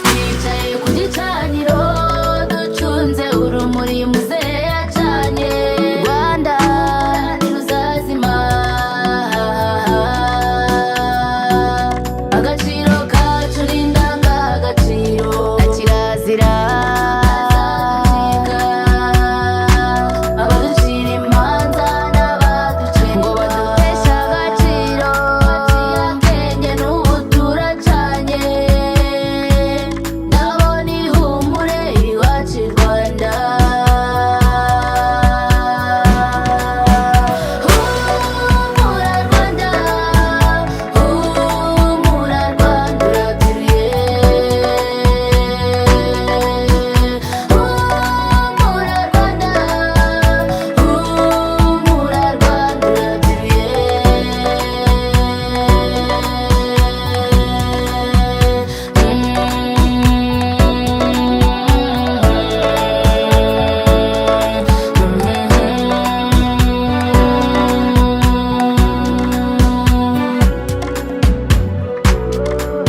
Twicaye ku gicaniro, ducunze urumuri muzehe yacanye. Rwanda ntiruzazima, agaciro kacu ni indangagaciro na kirazira. Abaducira imanza n'abaducira ngo baduteshe agaciro, akenge n'ubu turacanye. Ndabona ihumure iwacu i Rwanda. Humura Rwanda, humura Rwanda, urabyiruye. Humura Rwanda, humura Rwanda, urabyiruye.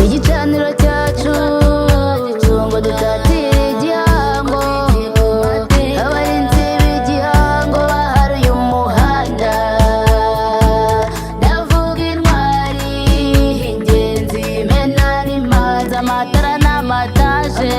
Igicaniro cyacu ngo dutatire igihango, abarinzi b'igihango baharuye umuhanda. Ndavuga intwari, ingenzi, imena n'imanza, amatara n'amataje.